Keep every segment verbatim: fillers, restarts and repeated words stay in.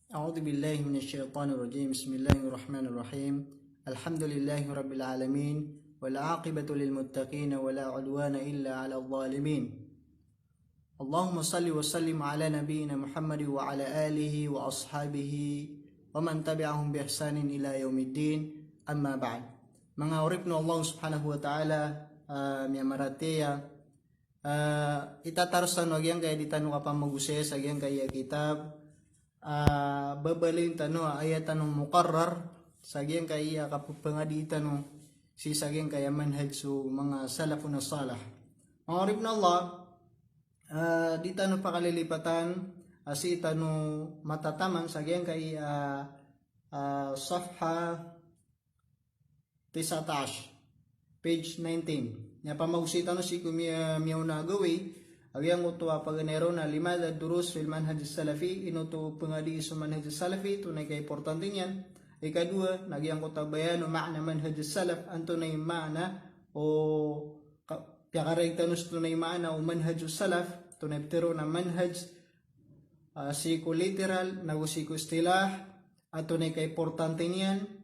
أعوذ بالله من الشيطان الرجيم. بسم الله الرحمن الرحيم. الحمد لله رب العالمين، والعاقبة للمتقين، ولا عدوان إلا على الظالمين. اللهم صل وسلم على نبينا محمد وعلى آله وأصحابه ومن تبعهم بإحسان إلى يوم الدين. أما بعد. Manga oripn o Allah subhanahu wa ta'ala, ah, miyamaratiyaya, ah, itataros tano a giyangkaya di tano kapamagosay sa giyangkaya kitab, ah, babaloyin tano a aya tano mukarrar sa giyangkaya kapphangadi tano sii sa giyangkaya manhaj so manga salafun salih. Manga oripn o Allah, ah, di tano pakalilipatan, ah, sii tano matataman sa giyangkaya, ah, ah, safha tis'atash, page nineteen. Aya pamagosay tano sii ko miya-, miyaona a gawii, a giyangkoto a paganay ron na limadha durus fil manhaj salafi, ino oto phangadi so manhaj salafi, antonaa i kaimportante niyan. Ikadowa, na giyangkoto a bayanu ma'na manhaj salaf, antonaa i maana o ka-, piyakarayag tano so antonaa i maana o manhaj salaf, antonaa i pitharo a manhaj, ah, sii ko literal, nago sii ko istilah, antonaa i kaimportante niyan,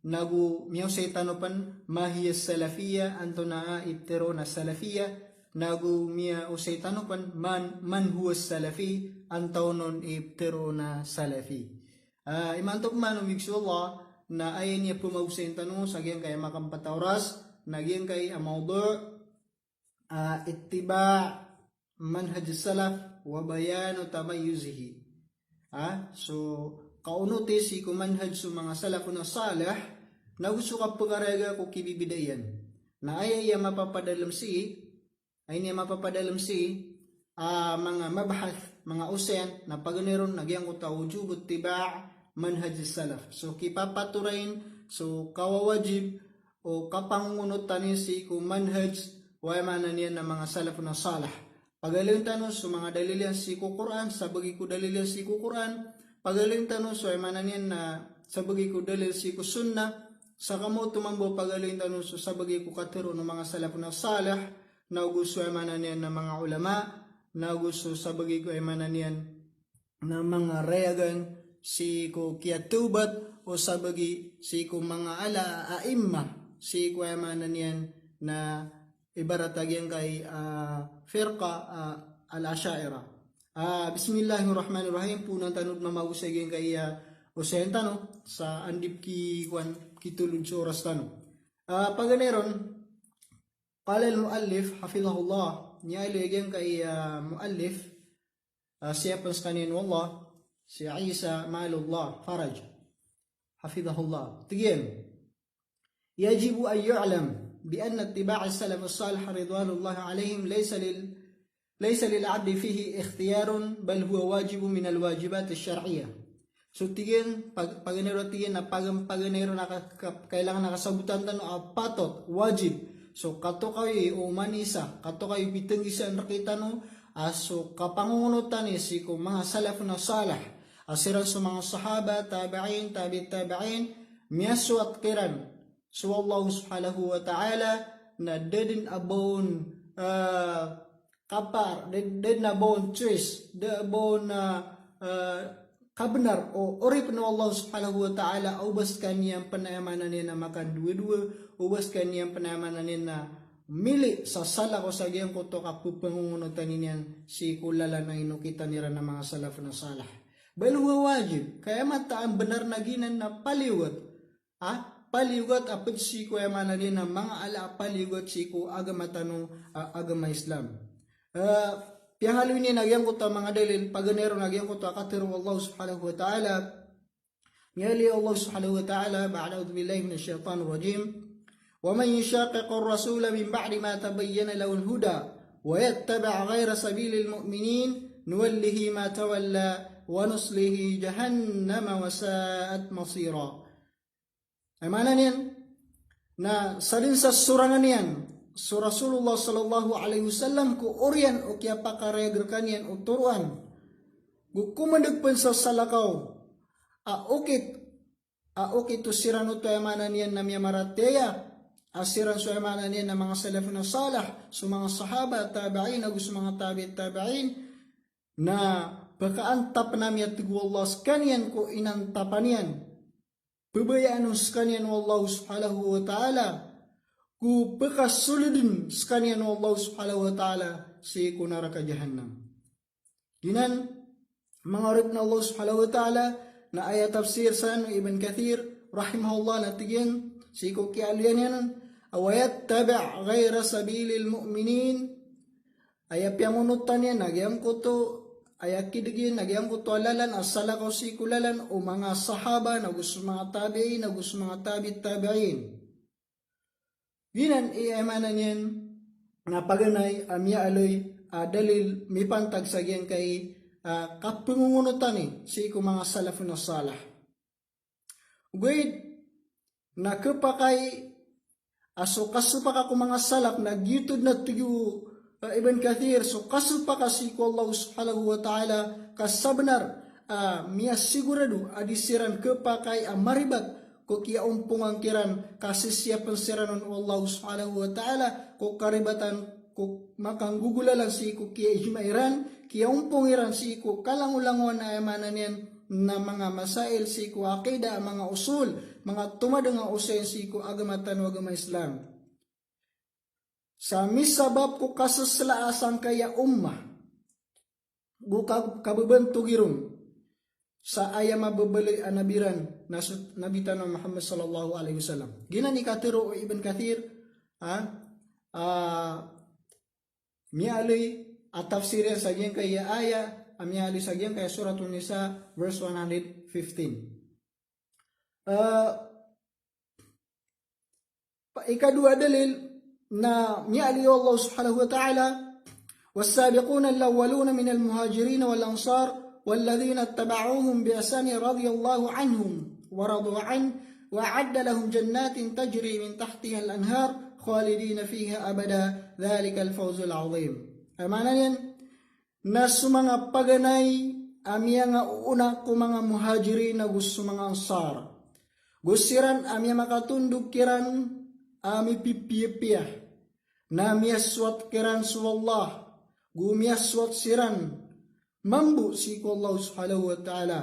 nago miyaosay tano pn ma hiya salafiyah, antonaa i pitharo a salafiyah, nago miyaosay tano pn man, man huwa salafi, antonaa i pitharo a salafi. Ah, imanto pman o miyog so Allah, na aya niyan pmagosay tano sa giyangkaya makampat a oras, na giyangkaya mawdu', ah, ittiba' manhaj salaf wa bayanu tamayyuzihi. Ah, so kaonoti sii ko manhaj so manga salafun salih, nago so kapkarayaga ko kibibidaiyan. Na aya, aya mapapadalm sii, aya niyan mapapadalm sii, ah, manga mabhath, manga osayan, na paganay ron na giyangkoto a wujub ittiba' manhaj salaf. So kipapatorayn, so kawawajib o kapangongonotan sii ko manhaj, aya maana niyan na manga salafun salih. Pagaloyin tano so manga dalil iyan sii ko Qur'an, sabagi ko dalil iyan sii ko Qur'an. Pagaloyin tano so aya maana niyan na sabagi ko dalil sii ko sunnah. Sa kamoto mambo pagaloyin tano so sabagi ko katharo o manga salafun salih, nago so aya maana niyan na manga ulama, nago so sabagi ko aya maana niyan na manga rayagan sii ko kiyatawbat o sabagi sii ko manga ala a'imma, sii ko aya maana niyan na ibarat a giyangkai, ah, firqa, ah, al-Asha'irah. Ah, bismillahir rahmanir rahim, poonan tano mamagosay giyangkaya osayan tano sa anda i pkikowan, pkitolod so oras tano. Ah, paganay ron, qala al-mu'allif, hafidhahullah, miyaaloy giyangkaya mu'allif, ah, siyapn skaniyan o Allah, si Isa Ma'alullah Faraj, hafidhahullah. Tig iyan, yajibu an yu'lam bi anna ittiba'a as-salaf as-salih ridwanullahi alayhim laysa lil, laysa lil 'abdi fihi ikhtiyarun, bal huwa wajibun min al-wajibat ash-shar'iyyah. So tig iyan, pag-, paganay ron, tig iyan, na pag-, paganay ron na ka-, ka-, kailangan a kasabotan tano a patot, wajib. So katokawi o oman i isa, katokawi o pitnggisa rktano, a so kapangongonotan sii ko manga salafun salih, a siran so manga sahaba, tabi'in, tabi'it tabi'in, miyasoat kiran so Allah subhanahu wa ta'ala, na da dn a ba on, ah, kapar, da, da dn a ba on choice, da a ba on, ah, ah, kabnar o oripn o Allah subhanahu wa ta'ala, o ba skaniyan pn aya maana niyan na makandowadowa, o ba skaniyan pn aya maana niyan na mili sa salakaw sa giyangkoto a kappangongonotan iyan sii ko lalan a inokitan iran a manga salafun salih. Bal huwa wajib, ka aya mataan bnar na giyanan na paliyogat. Ah, paliyogat a pd sii ko aya maana niyan na manga ala a paliyogat sii ko agama tano, ah, agama Islam. Ah, piyangaloy niyan a giyangkoto a manga dalil, paganay ron a giyangkoto a katharo o Allah subhanahu wa ta'ala. Miyaaloy o Allah subhanahu wa ta'ala, ba'da a'udhu billahi minash shaytanir rajim. Wa man yushaqiqir rasula min ba'di ma tabayyana lahul huda wa yattabi' ghayra sabilil mu'minin nuwallihi ma tawalla wa nuslihi jahannama wa sa'at masira. Aya maana niyan na sadn sa sorangan iyan so Rasulullah sallallahu alaihi wasallam ko oriyan o kiyapakarayag rkaniyan o toroan, go komandg pn sa salakaw a okit, a okit o siran oto aya maana niyan na miyamaratiyaya, a siran so aya maana niyan na manga salafun salih, so manga sahaba, tabi'in, ago so manga tabi'it tabi'in, na Pekaantap na miyatig o Allah sekaniyan ko inantapan iyan. Pebayaan on sekaniyan o Allah subhanahu wa ta'ala ko pekasoleden sekaniyan o Allah subhanahu wa ta'ala sii ko naraka jahannam. Giyanan, manga oripen o Allah subhanahu wa ta'ala, na aya tafsir san o Ibn Kathir rahimahullah na tig iyan sii ko kiyaaloya niyan, "Wa yattabi' ghayra sabilil mu'minin." Aya piyangonotan iyan a giyangkoto, aya kideg iyan a giyangkoto a lalan a salakaw sii ko lalan o manga sahaba, nago so manga tabi'in, nago so manga tabi'it tabi'in. Giyanan i aya maana niyan na paganay a miyaaloy a dalil mipantag sa giyangkai a kapengongonotani sii ko manga salafun salih. Ogaid na kepakay a so kasopaka ko manga salaf na giyoto den a tig o, eh, Ibn Kathir, so kasopaka sii ko Allah subhanahu wa ta'ala ka sabenar a miyasigorado a di siran kepakay a maribat ko kiyaompongan kiran, kasisiyapen siran on o Allah subhanahu wa ta'ala ko karibatan ko makanggogolalan sii ko kiyaijma iran, kiyaompong iran sii ko kalangolangowan a aya maana niyan na manga masail sii ko aqida, manga usul, manga tomadeng a osayan sii ko agama tano a agama Islam. Sa misabap ko kasesela a sangkaya ummah, go ka-, kabebantog iron sa aya mababaloy a nabi ran, na so Nabi tano Muhammad sallallahu alaihi wasallam. Giyanan i katero o Ibn Kathir, ha? Ah, miyaaloy a tafsir iyan sa giyangkaya aya, a miyaaloy sa giyangkaya Suratun Nisa, verse one hundred fifteen. Ah, Pa-, ikadowa a dalil na miyaaloy o Allah subhanahu wa ta'ala, "Was-sabiquna al-awwaluna minal muhajirin wal-ansar walladhina ittaba'uhum bi ihsanin radiyallahu anhum wa radu anhu wa a'adda lahum jannatin tajri min tahtihal anhar khalidina fiha abada, dhalikal fawzul azim." Aya maana niyan, na so manga paganay a miyangaoona ko manga Muhajirin ago so manga Ansar, go siran a miyamakatondog kiran a mipipiyapiya, na miyasowat kiran so Allah, go miyasowat siran mambo sii ko Allah subhanahu wa ta'ala.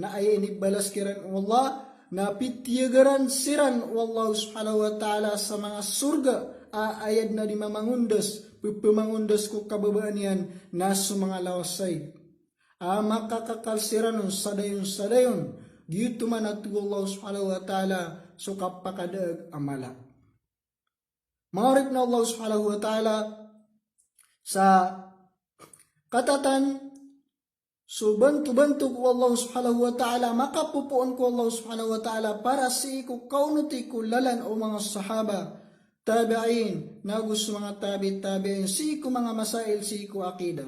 Na aya inibalas kiran o Allah, na pitiyagaran siran o Allah subhanahu wa ta'ala sa manga sorga a aya den a di mamangondas, pepemangondas ko kababaan iyan, na so manga lawas aid a makakakal siran on sa dayon sa dayon. Giyoto man a tig o Allah subhanahu wa ta'ala so kapakadaag a mala. Manga oripen o Allah subhanahu wa ta'ala, sa katatan so bantobantog o Allah subhanahu wa ta'ala, makapopoon ko Allah subhanahu wa ta'ala para sii ko kaonoti ko lalan o manga sahaba, tabi'in, nago so manga tabi' tabi'in, sii ko manga masail sii ko aqida.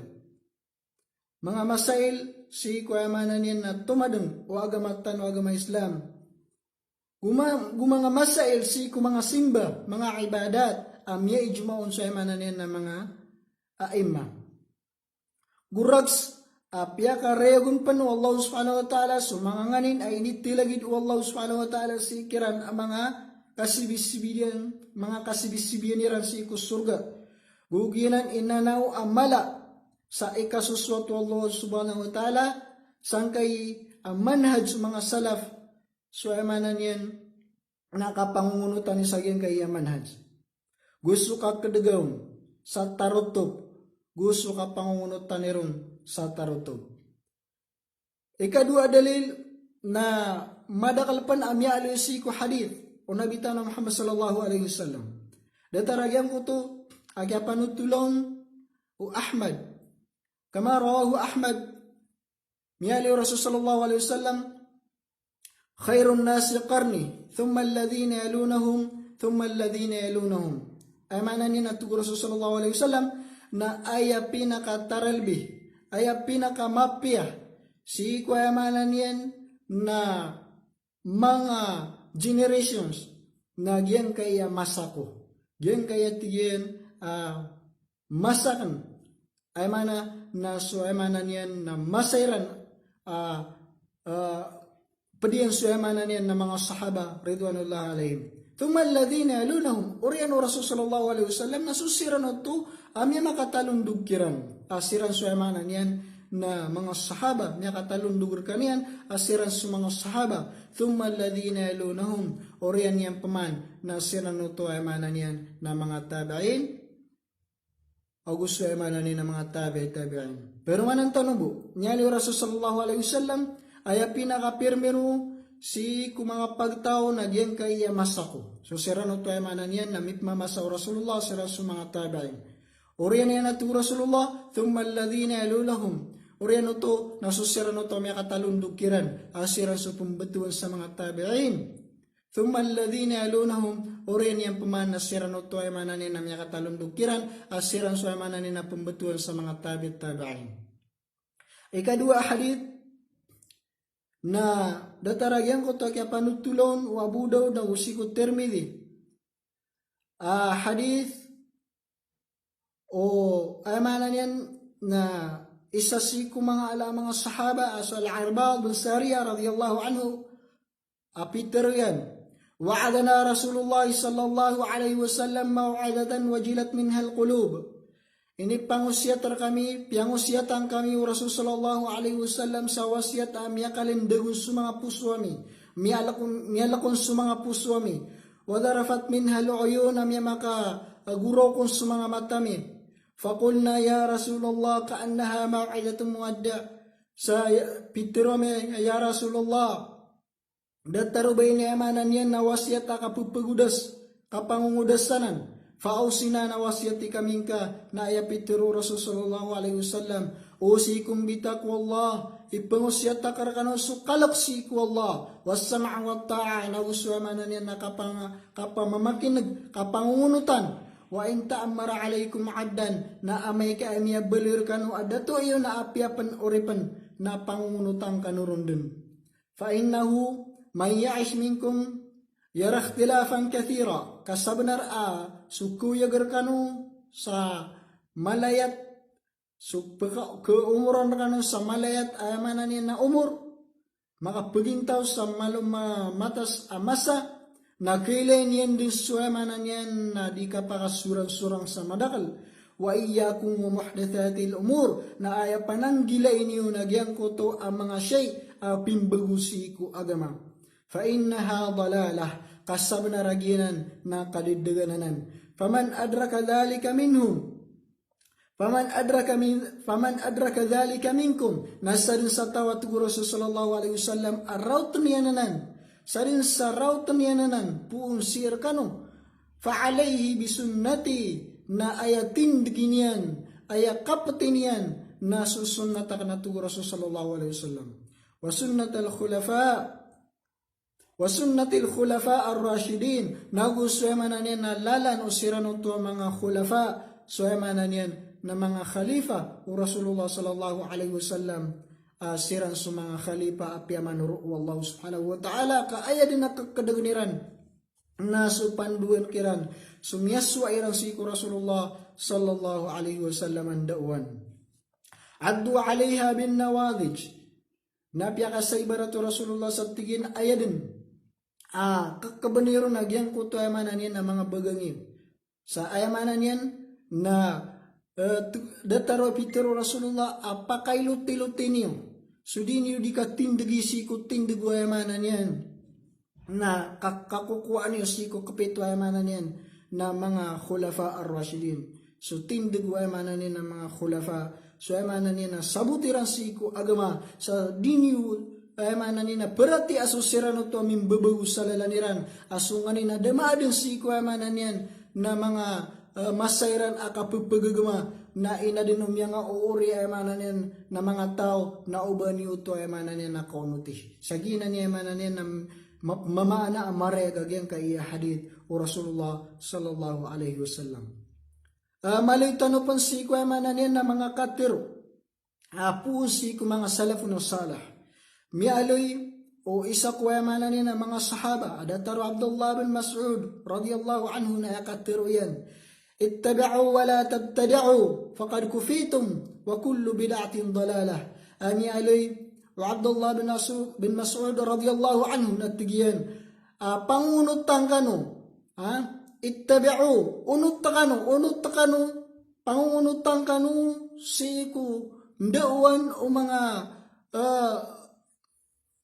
Manga masail sii ko aya maana niyan na tomadeng o agama tano a agama Islam. Go ma-, go manga masail sii ko manga simba, manga ibadat, a miyaijma on so aya maana niyan na manga a'imma. Go rags a piyakarayagon pen o Allah subhanahu wa ta'ala so manga nganin a inithalagid o Allah subhanahu wa ta'ala sii kiran a manga kasibisibiyan, manga kasibisibiyan iran sii ko sorga. Go giyanan i nanaw a mala sa ikasosowat o Allah subhanahu wa ta'ala sangkai a manhaj so manga salaf, so aya maana niyan na kapangongonotan i sa giyangkai a manhaj. Go so kakedegaon sa tarotop, go so kapangongonotan iron sa tarotop. Ikadowa a dalil na madakel pen a miyaaloy sii ko hadith o Nabi tano Muhammad sallallahu alaihi wasallam. Datar a giyangkoto a kiyapanothol on o Ahmad. Kama rawahu Ahmad, miyaaloy o Rasul sallallahu alaihi wasallam, "Khairun nasi qarni, thumma alladhina yalunahum, thumma alladhina yalunahum." Aya maana niyan na tig o Rasul sallallahu alaihi wasallam na aya pinakataralbi, aya pinakamapiya sii ko aya maana niyan na manga generations na giyangkai a masa ko. Giyangkai a tig iyan a masa aken. Aya maana na so aya maana niyan na masa iran a, a, ped iyan so aya maana niyan na manga sahaba ridwanullah alaihim. Thumma alladhina yalunahum. Oriyan o Rasul sallallahu alaihi wasallam na so siran oto a miyamakatalondog kiran. A siran so aya maana niyan na manga sahaba, miyakatalondog rkaniyan a siran so manga sahaba. Thumma alladhina yalunahum, oriyan iyan pman na siran oto aya maana niyan na manga tabi'in, ago so aya maana niyan na manga tabi'i tabi'in. Pero maana tano bo, miyaaloy o Rasul sallallahu alaihi wasallam, aya pinakapirmiro sii ko manga pagtaw na giyangkaya masa ko. So siran oto aya maana niyan na mipmamasa o Rasulullah, siran so manga tabi'in. Oriyan iyan a tig o Rasulullah, thumma alladhina yalunahum. Oriyan oto na so siran oto miyakatalondog kiran a siran so pmbtowan sa manga tabi'in. Thumma alladhina yalunahum, oriyan iyan pman na siran oto aya maana niyan na miyakatalondog kiran a siran so aya maana niyan na pmbtowan sa manga tabi'i tabi'in. Ikadowa a hadith na datar a giyangkoto a kiyapanothola on o Abu Dawud ago sii ko Tirmidhi. A hadith o, aya maana niyan na isa sii ko manga ala, manga sahaba a so Al-Irbad bin Sariyah radhiyallahu anhu a pitharo iyan, wa'adhana Rasulullah sallallahu alaihi wasallam maw'idhatan wajilat minhal qulub. Inipangosiyat rkami, piyangosiyatan kami o Rasul sallallahu alaihi wasallam sa wasiyat a miyakalindg on so manga poso ami, miyalk on, miyalk on so manga poso ami, wa dharafat minhal uyun, a miyamakagoraok on so manga mata mi. Faqulna ya Rasulullah ka'annaha maw'idhatun muwaddi'. Sa ya, pitharo ami, ya Rasulullah, datar o ba ini aya maana niyan na wasiyat a kapphgodas, kapangongodasanan. Fa awsina, na wasiyati kami ngka, na aya pitharo o Rasul sallallahu alaihi wasallam, usikum bitaqwallah, ipangosiyat akn rkano so kalk sii ko Allah, was sam'a wat ta'ah, na go so aya maana niyan na kapang, kapamamakineg, kapangongonotan. Wa in ta'ammara alaikum abdan, na amay ka aya miyabaloy rkano a dato iyo na apiya pn oripn, na pangongonotan kano ron dn. Fa innahu man ya'ish minkum yara ikhtilafan kathira. Ka sabnar a so kiyag rkano sa malayat, so pka, kaomoran rkano sa malayat, aya maana niyan na omor, makapagintaw sa malo ma, matas a masa, na kailay niyan dn so aya maana niyan na di kapakasorang-sorang sa madakl. Wa iyyakum wa muhdathatil umur, na aya pananggilai niyo na giyangkoto a manga shay a pimbago sii ko agama. Fa innaha dalalah, ka sabnar a giyanan na kadadagananan. Faman adraka dhalika minhum, faman adraka min, faman adraka dhalika minkum, na sadn sa taw a tig o Rasul sallallahu alaihi wasallam a raotn iyan anan, sadn sa raotn iyan anan, poon sii rkano, fa alaihi bisunnati, na aya tindgi niyan, aya kapti niyan, na so sunnat akn, a tig o Rasul sallallahu alaihi wasallam. Wa sunnatal khulafa, wa sunnatil khulafa ar-rashidin, na go so aya maana niyan na lalan o siran oto a manga khulafa, so aya maana niyan na manga khalifa o Rasulullah sallallahu alaihi wasallam, a siran so manga khalifa a piyamanoro o Allah subhanahu wa ta'ala, ka aya dn a kkdgn iran na so pandoan kiran, so miyasowa iran sii ko Rasulullah sallallahu alaihi wasallam a ndaowan. Addu alaiha bin nawajidh. Na piyakasaibarat o Rasulullah sa tig iyan a aya dn a kkbnay ron a giyangkoto aya maana niyan a manga bagang iyo. Sa aya maana niyan na, eh, tu, datar o pitharo o Rasulullah a pakailotilotin iyo. So di niyo di katindgi sii ko tindg o aya maana niyan na ka, kakokowaan iyo sii ko kpito aya maana niyan na manga khulafa ar-rashidin. So tindg o aya maana niyan na manga khulafa, so aya maana niyan na sabot iran sii ko agama, sa di niyo aya maana niyan na pratiya so siran oto a mimbabago sa lalan iran, a so nganin a da maadn sii ko aya maana niyan na manga, eh, masa iran a kapphagagama, na inadn o miyangaoori aya maana niyan na manga taw na oba niyo oto aya maana niyan na kaonoti. Sa giyanan i aya maana niyan na ma, mamaana a marayag a giyangkaya hadith o Rasulullah sallallahu alaihi wasallam. Ah, maloy tano pn sii ko aya maana niyan na manga katharo a poon sii ko manga salafun salih. Miyaaloy o isa ko aya maana niyan na manga sahaba a datar o Abdullah bin Mas'ud radhiyallahu anhu na aya katharo iyan, ittabi'u wa la tabtadi'u, faqad kufitum, wa kullu bid'atin dalalah. A miyaaloy o Abdullah bin Asu, bin Mas'ud radhiyallahu anhu na tig iyan a pangongonotan kano, ha? Ittabi'u, onot kano, onot kano, pangongonotan kano sii ko ndaowan o manga, ah,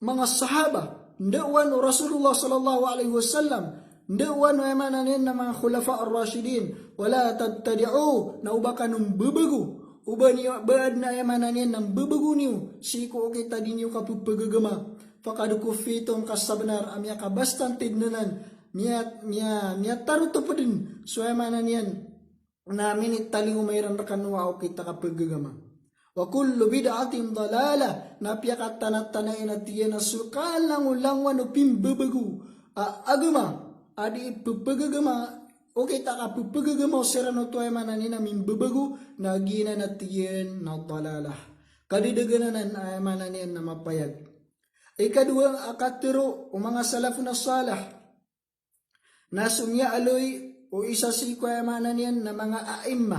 manga sahaba, ndaowan o Rasulullah sallallahu alaihi wasallam, ndaowan o aya maana niyan na manga khulafa ar-rashidin, "Wala tabtadi'u," na oba kano mbabago, oba niyo, ba adn a aya maana niyan na mbabago niyo sii ko okit a di niyo kapepagagama. "Faqad kuffitum," ka sabnar a miyakabastan tindg anan, miya, miya, miyatarotop dn so aya maana niyan na minitalingoma iran rkano a okit a kapagagama. "Wa kullu bid'atin dalalah," na piyakatanatanai na tig iyan a so kalangolangowan o pimbabago a agama a di pepagagama, okit a kapepagagama o siran oto aya maana niyan na mimbabago, na giyanan a tig iyan na dalalah. Kadadagan anan a aya maana niyan na mapayag. Ikadowa a katharo o manga salafun as-salih na so miyaaloy o isa sii ko aya maana niyan na manga a'imma,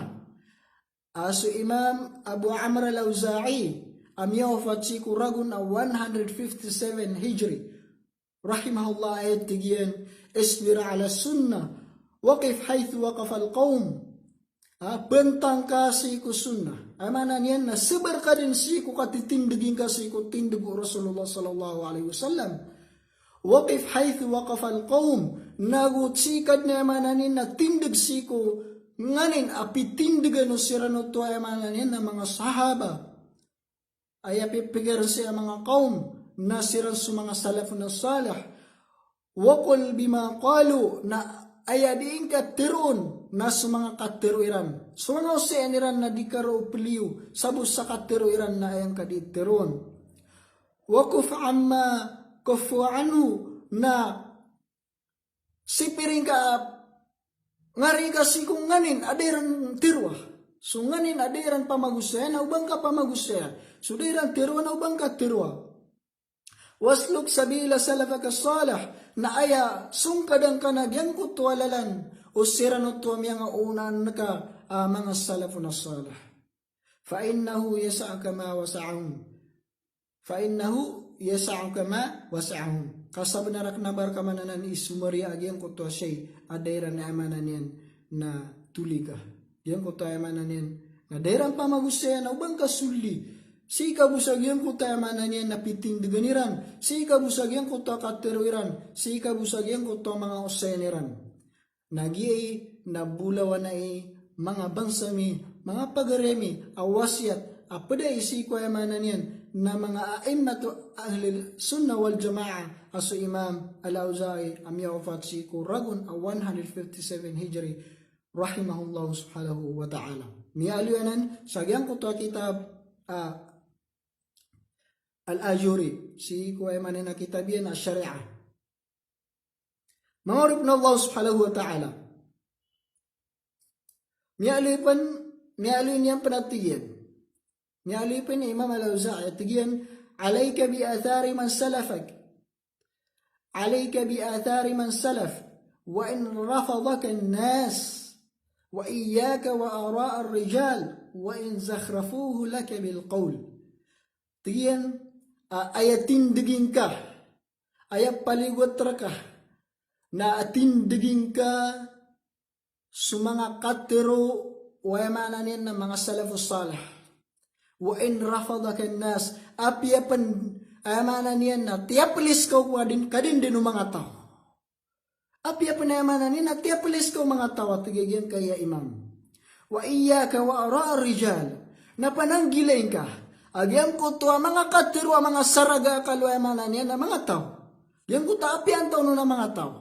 a so Imam Abu Amr al-Awza'i, a miyawafat sii ko ragon a one hundred fifty-seven Hijri, rahimahullah, aya tig iyan, "Isbir ala sunnah, waqif haythu waqafa al-qawm." Ah, pantang ka sii ko sunnah. Aya maana niyan na sabar ka dn sii ko katitindgi ngka sii ko tindg o Rasulullah sallallahu alaihi wasallam. "Waqif haythu waqafa al-qawm." Nago sii ka dn, aya maana niyan na tindg sii ko nganin a pitindgan o siran oto, aya maana niyan na manga sahaba. Aya pipikir sii a manga qawm na siran so manga salafun as-salih. "Wa qul bima qalu," na aya dii ngka tharoon na so manga katharo iran. So manga osayan iran na di ka roo pliyo, sabo sa katharo iran na aya ngka dii tharoon. "Wa kuf amma kuffu anhu," na sipiri ngka, ngari ngka sii ko nganin a da iran tharoa. So nganin a da iran pamagosaya na oba ngka pamagosaya. So da iran tharoa na oba ngka tharoa. "Wasluk sabila salafika salih," na aya songkadan ka na giyangkoto a lalan o siran oto a miyangaoona angka a manga salafun as-salih. "Fa innahu yas'uka ma wasa'ahum." "Fa innahu yas'uka ma wasa'ahum." Ka sabnar a kna ba rka man anan i somariya a giyangkoto a shay a da iran, aya maana niyan na toli ka. Giyangkoto, aya maana niyan na da iran pamagosaya na oba ngka soli. Sii ka bo sa giyangkoto, aya maana niyan na pitindgan iran. Sii ka bo sa giyangkoto a katharo iran. Sii ka bo sa giyangkoto a manga osayan iran. Na giyai na bolawan ai manga bangsa mi, manga pagari ami, a wasiyat a pd ai sii ko, aya maana niyan na manga a'immatu ahlil sunnah wal jamaah, a so Imam Al-Awza'i a miyawafat sii ko ragon a one hundred fifty-seven Hijri, rahimahullahu subhanahu wa ta'ala. Miyaaloy anan sa giyangkoto a kitab, ah, Al-Ajuri, sii ko, aya maana niyan na kitab iyan a Shariah. Manga oripn o Allah subhanahu wa ta'ala. Miyaaloy pn, miyaaloy niyan pn a tig iyan. Miyaaloy pn i Imam Al-Awza'i a tig iyan, "Alayka bi athari man salafak. Alayka bi athari man salaf. Wa in rafadaka an-nas. Wa iyyaka wa ara'a ar-rijal. Wa in zakhrafuhu laka bil qawl." Tig iyan, a, aya tindgi ngka, aya paligot rka, na tindgi ngka so manga katharo o, aya maana niyan na manga salafus salih. "Wa in rafadaka an-nas," apiya pn, aya maana niyan na tiyaplis ka o kadn, kadn dn o manga taw. Apiya pn, aya maana niyan na tiyaplis ka o manga taw, a tig iyan, giyangkaya imam. "Wa iyyaka wa ara'a ar-rijal." Na pananggilai ngka a giyangkoto a manga katharo a manga saraga a akal o, aya maana niyan na manga taw. Giyangkoto a apiya antaw on a manga taw.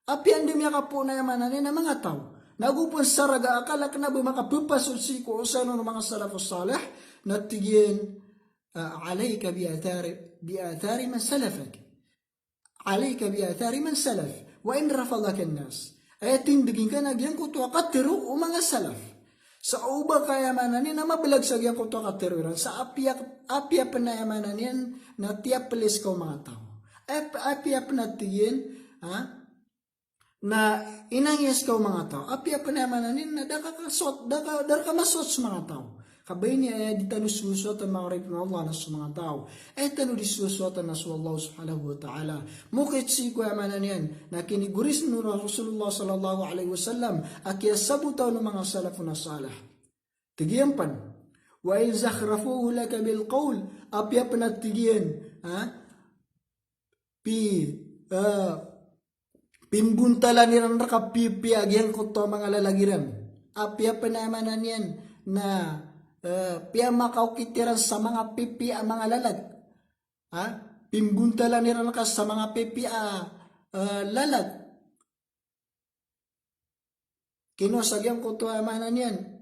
Apiya anda miyakapoon, aya maana niyan na manga taw. Na go pn saraga a akal a kna ba makapphasod sii ko osayan o manga salafus salih, na tig iyan, ah, "Alayka bi athari, bi athari man salafak. Alayka bi athari man salaf. Wa in rafadaka an-nas." Aya tindgi ngka na giyangkoto a katharo o manga salaf. Sa oba ka, aya maana niyan na mablag sa giyangkoto a katharo iran, sa apiya, apiya pn, aya maana niyan na tiyaplis ka o manga taw. Ap-, apiya pn, a tig iyan, ha? Na inangis ka o manga taw. Apiya pn, aya maana niyan na da ka kasowat, da ka, da rka masowat so manga taw. Ka ba ini aya di tano sowasowatan, manga oripn o Allah, na so manga taw. Aya tano di sowasowatan na so Allah subhanahu wa ta'ala. Mokit sii ko, aya maana niyan na kinigoris o Rasulullah sallallahu alaihi wasallam a kiyasabotan o manga salafun salih. Tig iyan pn, Wa in zakhrafuhu laka bil qawl, apiya pn a tig iyan, ha? Pi, eh, pimbontalan iran rka pipiya a giyangkoto a manga lalag iran. Apiya pn a aya maana niyan na, eh, piyamakaokit iran sa manga pipiya a manga lalag. Ha? Pimbontalan iran rka sa manga pipiya a, eh, lalag. Kinowa sa giyangkoto a aya maana niyan.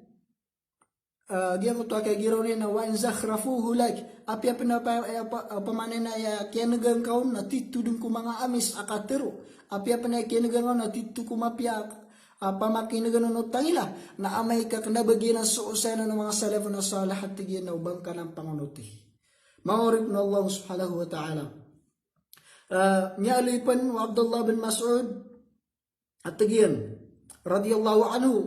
Ah, giyangkoto a kiyagiraw niyan na wa in zakhrafuhu lak. Apiya pn a pa-, eh, pa-, ah, pamaana niyan na aya kiyan'gan ka on na tito dn ko manga amis a katharo. Apiya pn a aya kiyan'gan ka on na tito ko mapiya a, ah, pamakin'gan on o tangila. Na amay ka kna ba giyanan so osayan o manga salafun salih a tig iyan na o ba ngka nan pangonoti. Manga oripn o Allah subhanahu wa ta'ala. Ah, miyaaloy pn o Abdullah bin Mas'ud a tig iyan, radiyallahu anhu.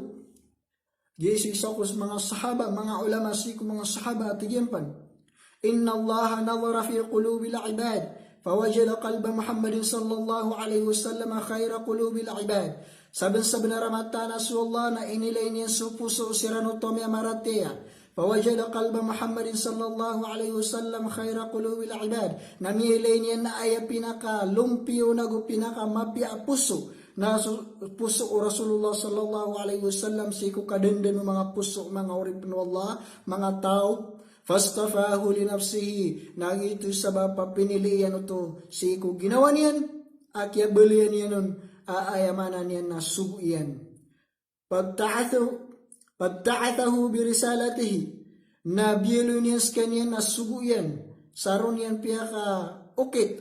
Giya isa ko sa manga sahaba, manga ulama sii ko manga sahaba a tig iyan pn, "Innallaha nadhara fi qulubil ibad, fawajada qalba Muhammadin sallallahu alaihi wasallam khayra qulubil ibad." Sabnsabnar a mataan a so Allah na inilay niyan so poso o siran oto a miyamaratiyaya. Fawajada qalba Muhammadin sallallahu alaihi wasallam khayra qulubil ibad. Na miyailay niyan na aya pinakalompiyo nago pinakamapiya a poso na so poso o Rasulullah sallallahu alaihi wasallam sii ko kadndn o manga poso o manga oripn o Allah, manga taw. Fastafahu li nafsihi, na giyoto i sabap a pinili iyan oto sii ko ginawa niyan a kiyabaloyan iyan on a aya maana niyan na sogo iyan. Fabta'athahu, fabta'athahu bi risalatihi. Na biyaloy niyan skaniyan na sogo iyan sa roo niyan piyakaokit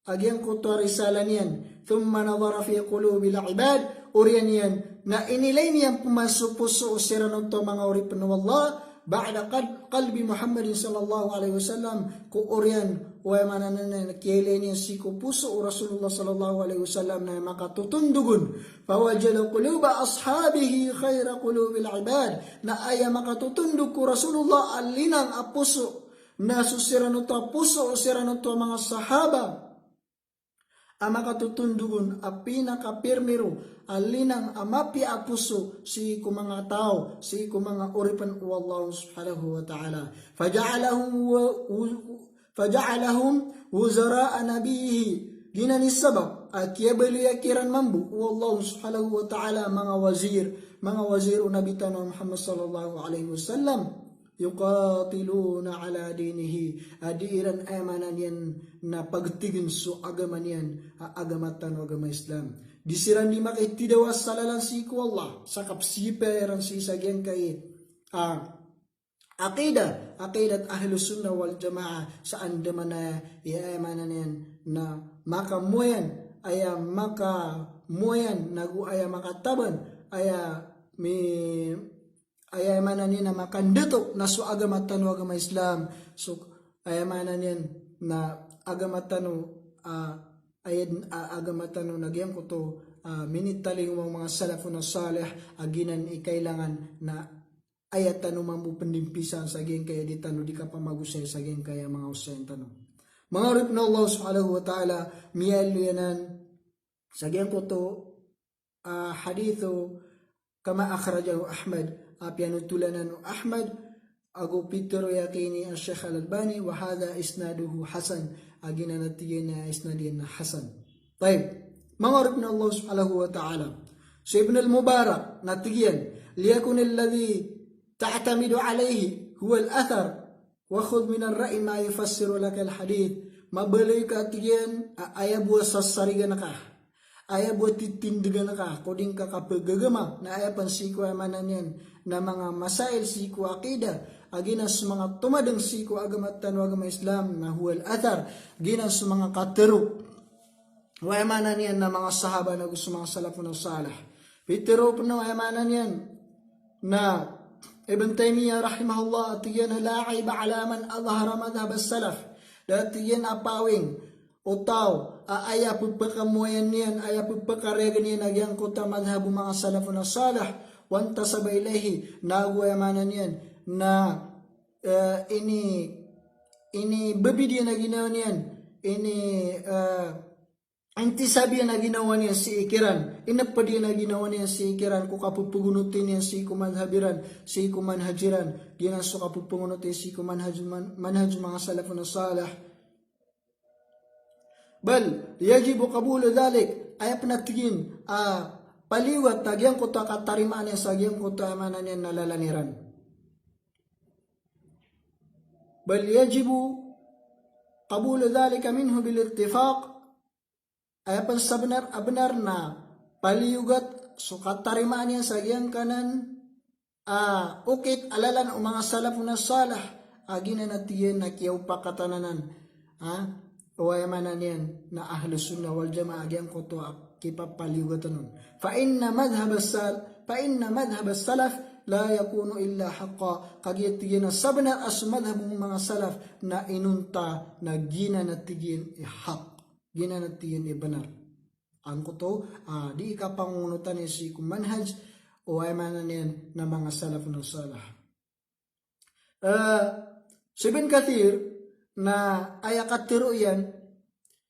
a giyangkoto a risala niyan. Thumma nadhara fi qulubil ibad. Oriyan iyan na inilay niyan pman so poso o siran oto a manga oripn o Allah. Ba'da qal-, qalbi Muhammadin sallallahu alaihi wasallam. Ko oriyan o aya maana niyan na kiyailay niyan sii ko poso o Rasulullah sallallahu alaihi wasallam na aya makatotondog on. Fawajada quluba ashabihi khayra qulubil ibad. Na aya makatotondog ko Rasulullah a linang a poso na so siran oto a poso o siran oto a manga sahaba a makatotondog on a pinakapirmiro a linang a mapiya a poso sii ko manga taw, sii ko manga oripn o Allah subhanahu wa ta'ala. Faja'alahum wa-, wu-, Faja'alahum wuzara'a nabiyyihi. Giyanan i sabap a kiyabaloya kiran mambo o Allah subhanahu wa ta'ala manga wazir, manga wazir o Nabi tano a Muhammad sallallahu alaihi wasallam. Yuqatiluna ala dinihi. A dii ran aya maana niyan na pagtign so agama niyan a agama tano a agama Islam. Di siran di makitidawa sa lalan sii ko Allah, sa kapsipaya iran sii sa giyangkai a aqida, aqidat Ahlus Sunnah wal Jamaah, sa andamanaya i aya maana niyan na makamoyan, aya makamoyan, nago aya makataban, aya mi-, aya maana niyan na makandato na so agama tano a agama Islam, so aya maana niyan na agama tano, ah, aya, ah, agama tano na giyangkoto, ah, minitalingoma o manga salafun salih, a giyanan i kailangan na aya tano mambo pndimpisan sa giyangkaya di tano di kapamagosay sa giyangkaya manga osayan tano. Manga oripn o Allah subhanahu wa ta'ala, miyaaloy anan sa giyangkoto, ah, hadith o kama akhrajahu Ahmad, a piyanothol anan o Ahmad, ago pitharo iyan kini a Sheikh Al-Albani, wa hadha isnaduhu hasan, a giyanan a tig iyan a isnad iyan na hasan. Tayyib. Manga oripn o Allah subhanahu wa ta'ala. So Ibn al-Mubarak na tig iyan, "Liyakun alladhi ta'tamidu alayhi huwa al-athar, wa khudh min ar-ra'yi ma yufassiru laka al-hadith." Mabaloy ka, tig iyan, a aya bo a sasarigan ka, aya bo a titindgan ka ko di ngka kapagagama, na aya pn sii ko aya maana niyan na manga masail sii ko aqida, a giyanan so manga tomadng sii ko agama tano a agama Islam, na huwa al-athar, giyanan so manga katharo o aya maana niyan na manga sahaba nago so manga salafun salih. Pitharo pn o aya maana niyan na Ibn Taymiyyah rahimahullah, a tig iyan a la aiba ala man adhhara madhhab as-salaf. Da, tig iyan, a pawing o taw a aya pphakamoyan iyan, aya pphakariyagan iyan a giyangkoto a madhhab o manga salafun salih, wantasaba ilayhi, nago aya maana niyan na, eh, ini, inibabid iyan a ginawa niyan, ini, eh, intisab iyan a ginawa niyan sii kiran, inapd iyan a ginawa niyan sii kiran ko kapphagonoti niyan sii ko madhhab iran, sii ko manhaj iran, giyanan so kapphagonoti sii ko manhaj, man-, manhaj o manga salafun salih. Bal yajibu qabulu dhalik, aya pn a tig iyan a paliyogat a giyangkoto a katarimaan iyan sa giyangkoto a aya maana niyan na lalan iran. Bal yajibu qabulu dhalika minhu bil ittifaq. Aya pn sa bnar a bnar na paliyogat so katarimaan iyan sa giyangkanan a okit a lalan o manga salafun salih a giyanan a tig iyan na kiyaopakatan anan, ha? O aya maana niyan na Ahlus Sunnah wal Jamaah a giyangkoto a kipapaliyogatan on. Fa inna madhhab as-sal-, fa inna madhhab as-salaf la yakunu illa haqqa. Kagiya tig iyan a sabnar a so madhhab o manga salaf na inonta na giyanan a tig iyan i haq. Giyanan a tig iyan i bnar. Angkoto a di kapangongonotan iyan sii ko manhaj o aya maana niyan na manga salafun salih. Eh, si Ibn Kathir na aya katharo iyan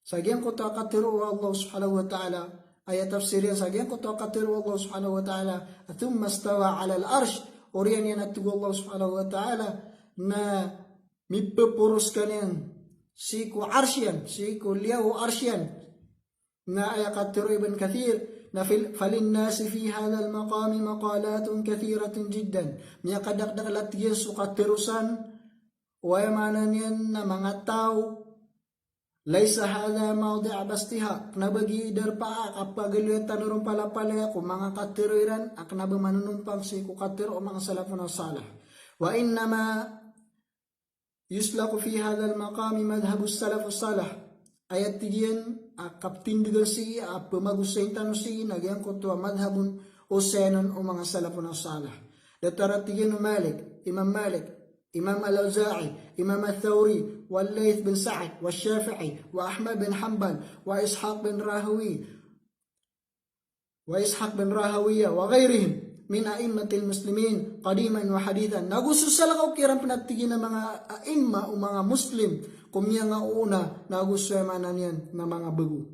sa giyangkoto a katharo o Allah Subhanahu wa Ta'ala, aya tafsir iyan sa giyangkoto a katharo o Allah Subhanahu wa Ta'ala, "Thumma istawa 'alal 'arsh." Oriyan iyan a tig o Allah Subhanahu wa Ta'ala na mipphoro skaniyan sii ko arsh iyan, sii ko liyawaw o arsh iyan. Na aya katharo o Ibn Kathir, na fil-, "Falin nasi fi hadhal maqami maqalatun kathiratun jiddan." Miyakadakdakl a tig iyan so katharosan o aya maana niyan na manga taw, "Laysa hadha mawdi'a bastiha." Kna ba giya darpa a kapagaloya tano ron palapalaya ko manga katharo iran a kna ba manonompang sii ko katharo o manga salafun salih. "Wa innama yuslaqu fi hadhal maqami madhhabus salafus salih." Aya tig iyan a kaptindagan sii a pmagosayn tano sii na giyangkoto a madhhab on, osayan on o manga salafun salih. Datar a tig iyan o Malik, Imam Malik, Imam Al-Awza'i, Imam Al-Thawri, wal Layth bin Sa'd, wa Shafi'i, wa Ahmad bin Hanbal, wa Ishaq bin Rahawi, wa Ishaq bin Rahawiyah, wa ghayrihim min a'immatil muslimin qadiman wa hadithan. Na go so salakaw kiran pn a tig iyan a manga a'imma o manga Muslim ko miyangaoona, na go so aya maana niyan na manga bago.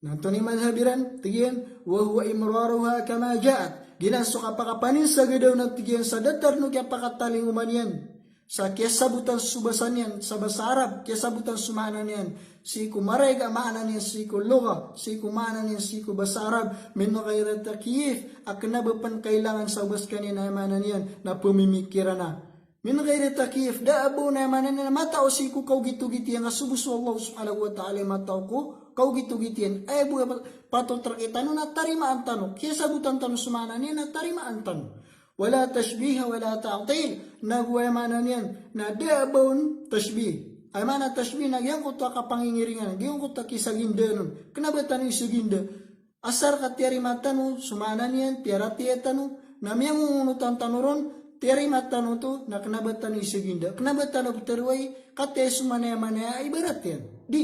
Na antonaa i madhhab iran? Tig iyan, "Wa huwa imraruha kama ja'at." Giyanan so kapakapaninsagadn on a tig iyan sa datar o kiyapakatalingoma niyan sa kiyasabotan so basa niyan sa basa Arab, kiyasabotan so maana niyan sii ko marayag a maana niyan sii ko lugha, sii ko maana niyan sii ko basa Arab, min ghayri takyif, a kna ba pn kailangan sa o ba skaniyan a aya maana niyan na pmimikiran a. Min ghayri takyif, da a ba on a aya maana niyan na matao sii ko kaogitogit iyan, ka so bo so Allah Subhanahu wa Ta'ala i matao ko kaogitogit iyan. Aya bo a patot rktano na tarimaan tano, kiyasabotan tano so maana niyan na tarimaan tano. Wala tashbih wala ta'til. Na go aya maana niyan na da a ba on tashbih. Aya maana tashbih na giyangkoto a kapangingiringan, giyangkoto a kisagindaan on. Kna ba tano isaginda. Asar ka tiyarima tano so maana niyan, piyaratiyaya tano, na miyangongonotan tano ron, tiyarima tano oto, na kna ba tano isaginda. Kna ba tano ptharoay, kataya so maana iyan, maana iyan a ibarat iyan. Di.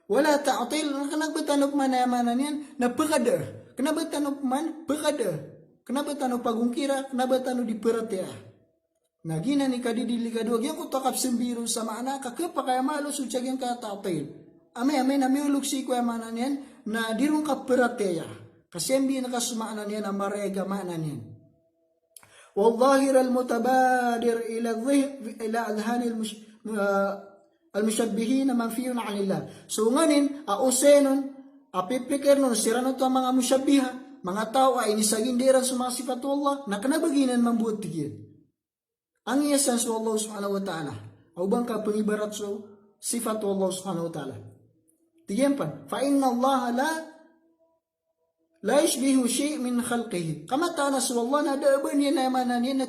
Wala ta'til, na kna ba tano pman a aya maana niyan na pkada. Kna ba tano pman pkada. Kna ba tano pagongkira, kna ba tano di paratiyaya. Na giyanan i kadidilikado a giyangkoto a kapsambi ron sa maana ka khapakay a malo so giyangkaya ta'til. Amay, amay na miyaolog sii ko aya maana niyan na di ron kaparatiyaya. Ka siyambi na ka so maana niyan a marayag a maana niyan. Wadh-dhahir al-mutabadir ila dhih-, ila adhhanil mush-, ah, al-mushabbihin manfiyun anillah. So nganin a osayan on, a pipikirn on siran oto a manga mushabbiha, manga taw a inisaginda iran so manga sifat o Allah, na kna ba giyanan mambo a tig iyan. Angiyasan so Allah Subhanahu wa Ta'ala. Aw ba ngka pangibarat so sifat o Allah Subhanahu wa Ta'ala. Tig iyan pn, "Fa inna Allah la, la yushbihu shay' min khalqihi." Ka mataan a so Allah na da a ba niyan a aya maana niyan na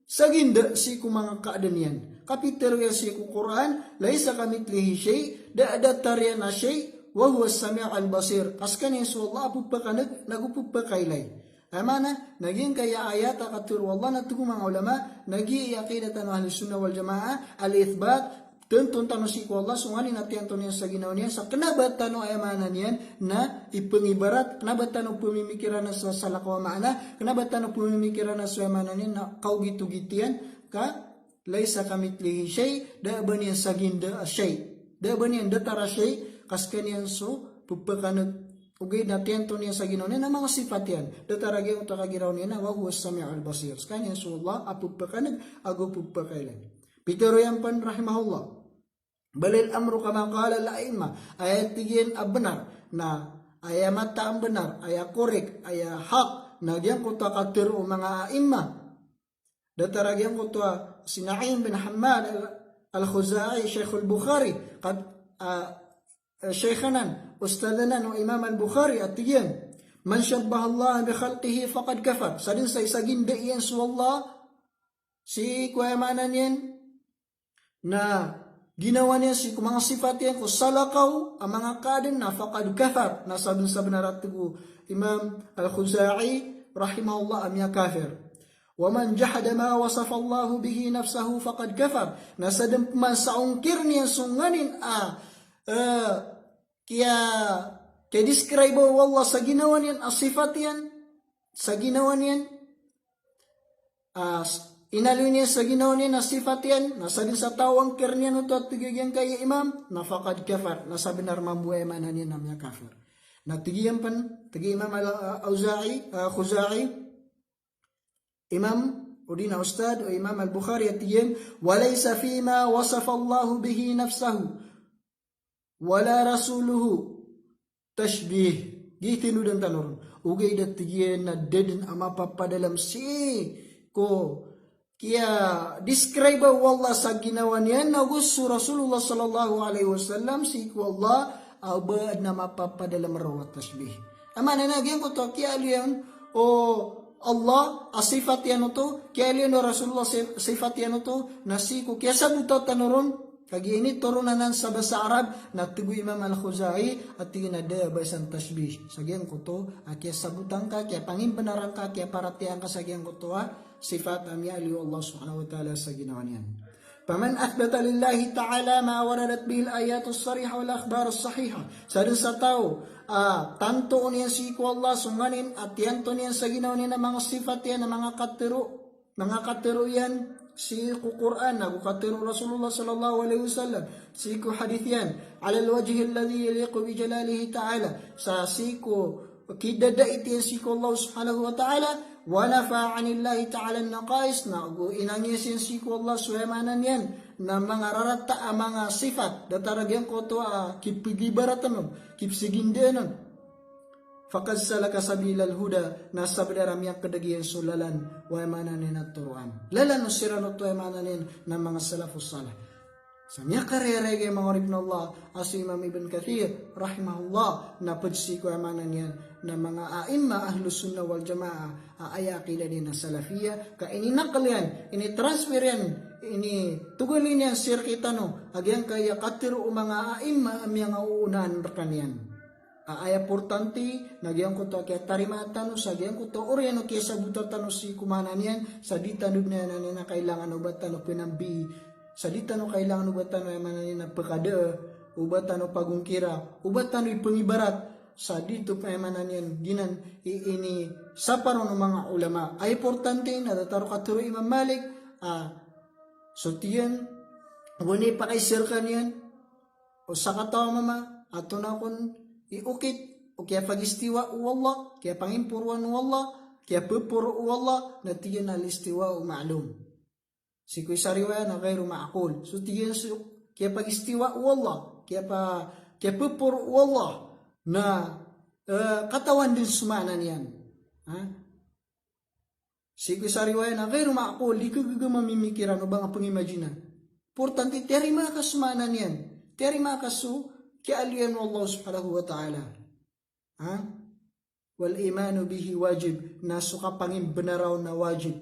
saginda sii ko manga kaadn iyan. Ka pitharo iyan sii ko Qur'an, "Laysa kamithlihi shay'," da a datar iyan a shay', "wa huwas sami'ul basir." Ka skaniyan so Allah a pphakneg, nago pphakailay. Aya maana, na giyangkaya ayat a katharo o Allah na tig o manga ulama, na giya i aqidah tano Ahlus Sunnah wal Jamaah, al-ithbat, tanton tano sii ko Allah, so nganin a tiyanto niyan sa ginawa niyan, sa kna ba tano aya maana niyan na ipangibarat, kna ba tano pamimikiran sa salakaw a maana, kna ba tano pamimikiran so aya maana niyan na kaogitogit iyan, ka laysa kamithlihi shay', da a ba niyan saginda a shay'. Da a ba niyan datar a shay', ka skaniyan so pphakneg. Ogaid na tiyanto niyan sa ginawa niyan a manga sifat iyan. Datar a giyangkoto a kagiraw niyan a wa huwas sami'ul basir. Skaniyan so Allah a pphakneg ago pphakailay. Pitharo iyan pn rahimahullah, balil amru kama qala al-a'immah. Aya tig iyan a bnar, na aya mataan bnar, aya korek, aya hak, na giyangkoto a katharo o manga a'immah. Datar a giyangkoto a si Nu'aym bin Hammad al-, al-Khuzai, Shaykhul Bukhari, kat-, ah, eh, Shaykh anan, ustadh anan o Imam al-Bukhari, a tig iyan, "Man shabbaha Allah bi khalqihi faqad kafar." Sadn sa isa a ginda iyan so Allah sii ko, aya maana niyan, na ginawa niyan sii ko manga sifat iyan ko salakaw a manga kaadn, na faqad kafar, na sabn-, sabnar a tig o Imam Al-Khuzai rahimahullah a miyakafir. Wa man jahada ma wasafa Allahu bihi nafsahu faqad kafar. Na sadn pman sa ongkir iyan so nganin a, eh, kiya, kiya-describe o Allah sa ginawa niyan a sifat iyan, sa ginawa niyan, ah, s-, inaloy niyan sa ginawa niyan a sifat iyan, na sadn sa taw a ongkir iyan oto a tig a giyangkaya imam, na faqad kafar, na sabnar mambo a, aya maana niyan, na miyakafir. Na tig iyan pn, tig i Imam Al-Auza'i, ah, Khuzai, imam, odi na ustadh o Imam Al-Bukhari, a tig iyan, "Wa laysa fima wasafa Allahu bihi nafsahu wala rasuluhu tashbih." Giya i tinodan tano ron. Ogaid a tig iyan na da dn a mapapadalm sii ko kiya-describe o Allah sa ginawa niyan, ago so Rasulullah sallallahu alaihi wasallam sii ko Allah, a ba dn a mapapadalm roo a tashbih. Aya maana niyan na giyangkoto a kiyaaloy iyan o Allah a sifat iyan oto, kiyaaloy iyan o Rasulullah si-, sifat iyan oto, na sii ko kiyasabota tano ron, kagiya initoron anan sa basa Arab, na tig o Imam Al-Khuzai, a tig iyan a da a ba san tashbih. Sa giyangkoto a kiyasabota ngka, kiyapangimbnar angka, kiyaparatiyaya ngka sa giyangkoto a sifat a miyaaloy o Allah subhanahu wa ta'ala sa ginawa niyan. Faman athbata lillahi ta'ala ma waradat bihil ayatus sarihah wal akhbarus sahihah. Sadn sa taw a tantoon iyan sii ko Allah so nganin a tiyanto niyan sa ginawa niyan a manga sifat iyan, a manga katharo, manga katharo iyan sii ko Qur'an, ago katharo o Rasulullah sallallahu alaihi wasallam, sii ko hadith iyan, alal wajhi alladhi yaliqu bi jalalihi ta'ala, sa sii ko kidadait iyan sii ko Allah subhanahu wa ta'ala, wa nafa anillahi ta'ala an-naqais, na ago inangis iyan sii ko Allah so, aya maana niyan, na manga rarata a manga sifat, datar a giyangkoto a kipgibaratn on, kipsigindaan on. Faqad salaka sabilal huda, na sabnar a miyakadg iyan so lalan o, aya maana niyan, a toroan. Lalan o siran oto, aya maana niyan, na manga salafus salih. Sa miyakarayarayag a manga oripn o Allah a so Imam Ibn Kathir rahimahullah, na pd sii ko, aya maana niyan, na manga a'imma ahlus sunnah wal jamaah a aya aqidah iyan na salafiyah, ka ininakl iyan, initransfer iyan, initogol iyan sii rkitano a giyangkaya katharo o manga a'imma a miyangaoonaan rkaniyan. A aya importante na giyangkoto a kiyatarimaa tano sa giyangkoto a oriyan o kiyasabota tano sii ko, maana niyan, sa di tano dn, aya maana niyan, na kailangan o ba tano pnambii, sa di tano kailangan o ba tano, aya maana niyan, na pkada, o ba tano pagongkira, o ba tano ipngibarat, sa di oto, aya maana niyan, giyanan i inisapar on o manga ulama. Aya importante na datar o katharo o Imam Malik a so tiyan, o ba niyan ipakaiza rkaniyan o sakataw a mama, a tonaa kon i okit o kiyapagistiwa o Allah, kiyapangimporoan o Allah, kiyapeporo o Allah, na tig iyan a al-istiwa'u ma'lum. Sii ko isa riwayat na ghairu ma'qul. So tig iyan so kiyapagistiwa o Allah, kiyapa-, kiyapeporo o Allah, na, eh, katawan dn so maana niyan. Ha? Sii ko isa riwayat na ghairu ma'qul, di ka gagama mimikiran o ba nga pangimajina. Importante, tiyarima ka so maana niyan. Tiyarima ka so kiyaaloy iyan o Allah subhanahu wa ta'ala. Ha? Wal imanu bihi wajib, na so kapangimbnara on na wajib.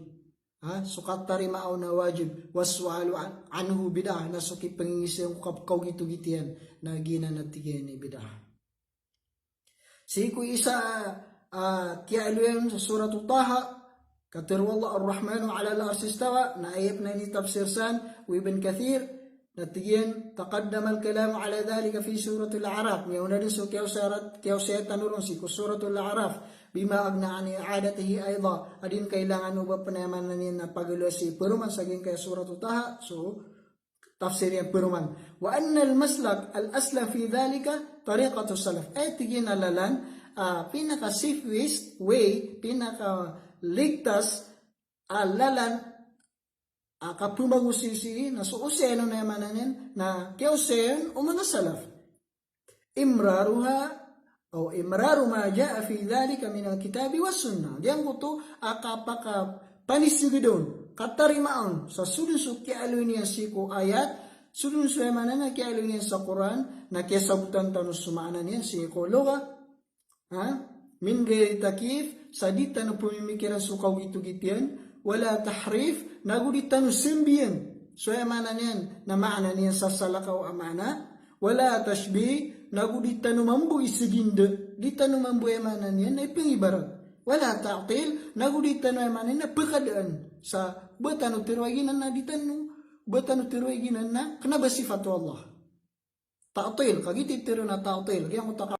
Ha? So katarimaa on na wajib. Was su'alu an-, anhu bid'ah, na so kipangingisa iyan ko kap-, kaogitogit iyan, na giyanan a tig iyan i bid'ah. Sii ko isa, ah, kiyaaloy iyan sa Surat Taha, katharo o Allah, "Ar-Rahmanu 'alal 'arshi istawa," na aya pn a initafsir san o Ibn Kathir, na tig iyan, "Taqaddama al-kalamu 'ala dhalika fi Suratil A'raf." Miyaona dn so kiyaosaya, kiyaosaya tano ron sii ko Suratul A'raf, "Bima aghna 'an i'adatihi aidha." A di kailangan o ba pn, aya maana niyan, na pagaloya sii paroman sa giyangkaya Surat Taha, so, Tafsir iyan paroman. Wa annal maslak al-aslam fi dhalika tariqatus salaf. Aya tig iyan a lalan, ah, pinaka-safest way, pinaka-ligtas a lalan a kapemagosay sii na so osayan on, aya maana niyan na kiyaosayan o manga salaf. Imraruha, aw imraru ma jaa fi dhalika minal kitabi was sunnah. Giyangkoto a kapakapanisgdn, katarimaan sa so dn so kiyaaloy niyan sii ko ayat, so dn so, aya maana niyan, kiyaaloy niyan sa Qur'an, na kiyasabotan tano so maana niyan sii ko lugha. Ha? Min ghayri takyif, sa di tano pemimikiran so kawgitogit iyan, wala tahrif, nago di tano sembiyan so, aya maana niyan, na maana niyan sa salakaw a maana, wala tashbih, nago di tano mambo isginda, di tano mambo, aya maana niyan, na ipengibarat, wala ta'til, nago di tano, aya maana niyan, na pekadaan sa ba tano teroa giyanan na di tano, ba tano teroa giyanan na kena ba sifat o Allah. Ta'til, kagiya titero na ta'til, giyangkoto a